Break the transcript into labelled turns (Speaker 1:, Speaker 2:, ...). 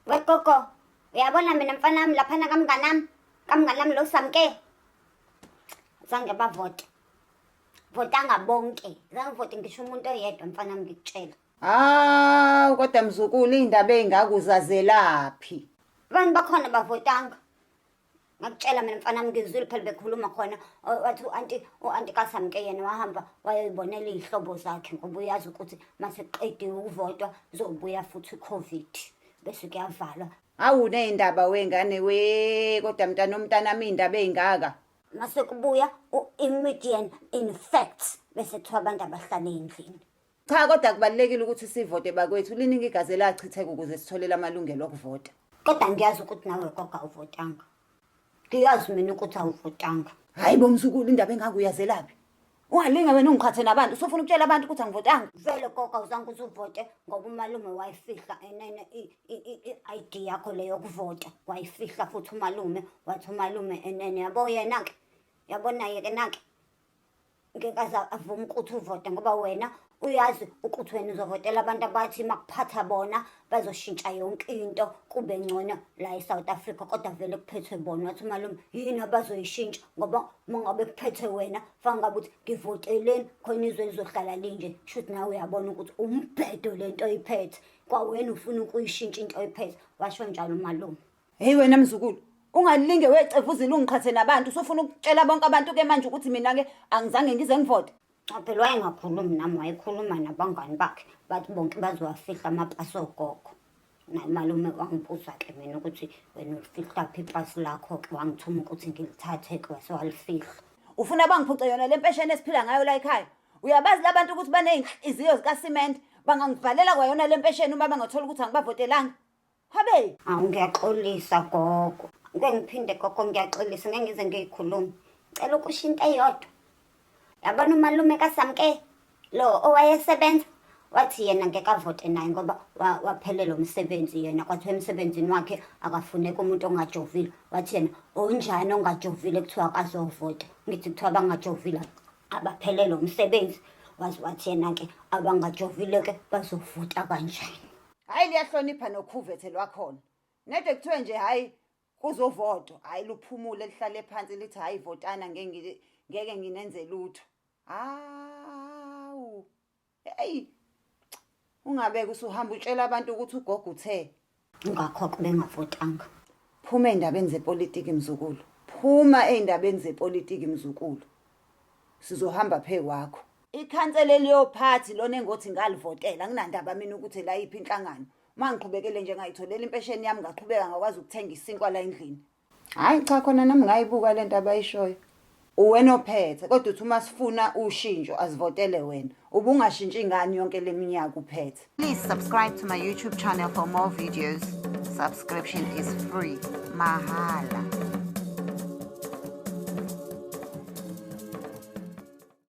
Speaker 1: Wegogo, uyabona mina mfana wami laphana kamnganami, kamnganami lo Samke. Zange bavote. Votanga bonke. Zange vote ngisho umuntu oyedwa mfana wami ngikutshela.
Speaker 2: Hawu kodwa mzukulu iy'ndaba ey'ngaka uzazelaphi?
Speaker 1: Abantu bakhona bavotanga. Ngakutshela mina mfana wami ngizwile phela bekhuluma khona wathi u-anti u-anti kaSamke yena wahamba wayoyibonela iy'hlobo zakhe ngoba uyazi ukuthi mase kuqediwe ukuvotwa zobuya futhi i-COVID bese kuyavalwa.
Speaker 2: Hawu ney'ndaba wengane we kodwa mntana omntanami iy'ndaba ey'ngaka.
Speaker 1: Mase kubuya u-immediate infect bese kuthiwa abantu abahlale ey'ndlini.
Speaker 2: Cha kodwa kubalulekile ukuthi sivote bakwethu liningi igazi elachitheka ukuze sitholele amalungelo okuvota.
Speaker 1: Kodwa ngiyazi ukuthi nawe gogo awuvotanga. Ngiyazi mina ukuthi awuvotanga.
Speaker 2: Hayi bo mzukulu indaba engaka uyazelaphi? Ungalinge wena ungiqhathe nabantu usufuna ukutshela abantu ukuthi angivotanga.
Speaker 1: Vele gogo awuzange uze uvote ngoba umalume wayifihla enene i-ID yakho le yokuvota. Wayifihla futhi umalume wathi umalume enene yabo yena-ke yabona yena-ke ngeke aze avume ukuthi uvote ngoba wena uyazi ukuthi wena uzovotela abantu abathi makuphatha bona bazoshintsha yonke into kube ngcono la e-South Africa kodwa vele kuphethwe bona. Wathi umalume yini abazoyishintsha ngoba uma ngabe kuphethwe wena fanele ngabe uthi ngivoteleni khona izwe lizohlala linje. Shuthi nawe uyabona ukuthi umbhedo le nto oyiphethe kwawena ufuna ukuyishintsha into oyiphethe, washo njalo umalume.
Speaker 2: Hey wena mzukulu, ungalinge wecevuzile ungiqhathe nabantu, usufuna ukutshela bonke abantu ke manje ukuthi mina ke angizange ngize ngivote.
Speaker 1: Cha phela wayengakhulumi nami, wayekhuluma nabangani bakhe, bathi bonke bazowafihla amapasi ogogo. Naye umalume wangibuza-ke mina ukuthi wena ulifihlaphi ipasi lakho-ke, wangithuma ukuthi ngilithathe-ke wase walifihla.
Speaker 2: Ufuna bangiphuce yona le mpesheni esiphila ngayo la ekhaya? Uyabazi labantu ukuthi baney'nhliziyo zikasimende, bangangivalela kwayona le mpesheni uma bangathola ukuthi angibavotelanga. Habe!
Speaker 1: Awu ngiyaxolisa gogo. Ngeke ngiphinde gogo ngiyaxolisa ngeke ngize ngiyikhulume. Cela ukusho into eyodwa. Yabona umalume kaSamke lo owayesebenza wathi yena ngeke avote naye ngoba waphelelwa umsebenzi yena kwathiwa emsebenzini wakhe akafuneki umuntu ongajovile. Wathi yena onjani ongajovile kuthiwa akazovota. Ngithi kuthiwa abangajovile abaphelelwa umsebenzi. Waze wathi yena-ke abangajovile-ke bazovota kanjani.
Speaker 2: Hhayi liyahlonipha nokhuvethe lwakhona. Nede kuthiwe nje hhayi kuzovotwa, hhayi luphumule lihlale phansi lithi hhayi votana ngeke ngeke nginenze lutho. Hawu. Hey. Ungabeke usuhamba utshela abantu ukuthi ugogo uthe.
Speaker 1: Ngakho-ke bengavotanga.
Speaker 2: Phuma ey'ndabeni zepolitiki mzukulu. Phuma ey'ndabeni zepolitiki mzukulu. Sizohamba phe kwakho. Ikhansela eliyophathi lona engothi ngalivotela anginandaba mina ukuthi elayiphi inhlangano. Uma ngiqhubekele nje ngayitholela impesheni yami ngaqhubeka ngakwazi ukuthenga isinkwa la endlini. Hhayi cha khona nami ngayibuka le nto abayishoyo. Uwena ophethe kodwa uthi uma sifuna ushintsho asivotele wena. Ubungashintshi ngani yonke le minyaka uphethe?
Speaker 3: Please subscribe to my YouTube channel for more videos. Subscription is free. Mahala.